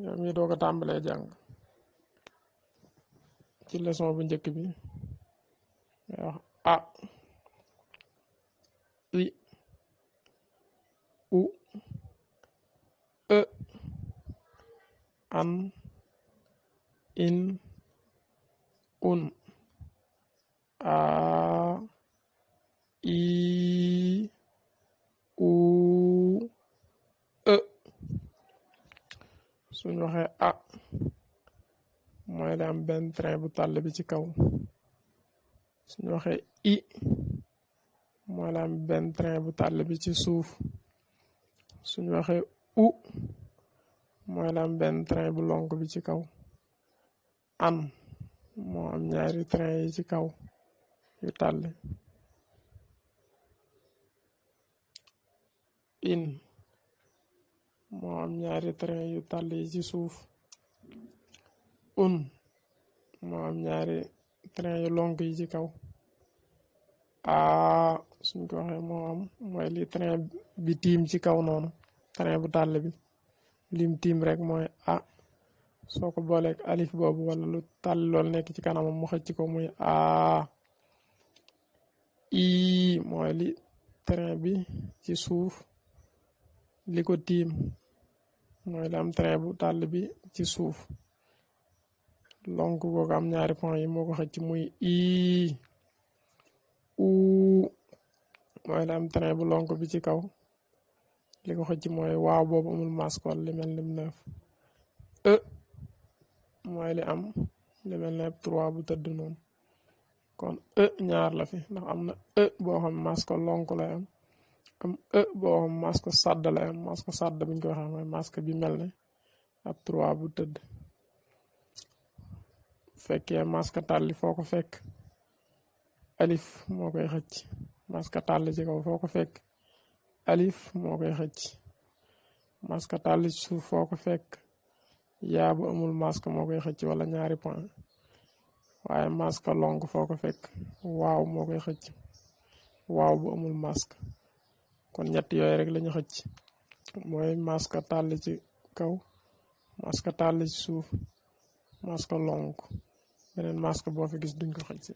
yow mii doog a tàmbalee jàng ci leçon bu njëkk bi ngay wax a i u e an in un a i u e suñ waxee a mooy la am benn train bu tàll bi ci kaw suñ waxee i mooy la am benn train bu tàll bi ci suuf suñ waxee u mooy la am benn train bu lonk bi ci kaw an moo am ñaari train yi ci kaw yu tàlli in moo am ñaari train yu tàlli yi ci suuf un moo am ñaari train yu lonk yi ci kaw a suñ ko waxee moo am mooy li train bi tiim ci kaw noonu train bu tàll bi lim tiim rek mooy a soo ko booleeg alif boobu wala lu tàll loolu nekk ci kanamam mu xëcc ko muy a i mooy li train bi ci suuf li ko tiim mooy la am train bu tàll bi ci suuf lonk googu am ñaari point yi moo ko xëcc muy i u mooy la am train bu lonk bi ci kaw li ko xëcc mooy waaw boobu amul masque wala li mel ni neuf e mooy li am li mel ne 3 bu tëdd noonu kon e ñaar la fi ndax am na e boo xam masque lonk lay am e boo xam masque sàdd lay am masque sàdd buñ ko waxee mooy masque bi mel ne ab 3 bu tëdd fekkee masque tàlli foo ko fekk alif moo koy xëcc masque tàlli ci kaw foo ko fekk alif moo koy xëcc masque tàlli ci suuf foo ko fekk yaa bu amul masque moo koy xëcc wala ñaari point waaye masque lonk foo ko fekk waaw moo koy xëcc waaw bu amul masque kon ñett yooyu rek lañu xëcc mooy masque tàlli ci kaw masque tàlli ci suuf masque lonk beneen masque boo fi gis duñ ko xëcc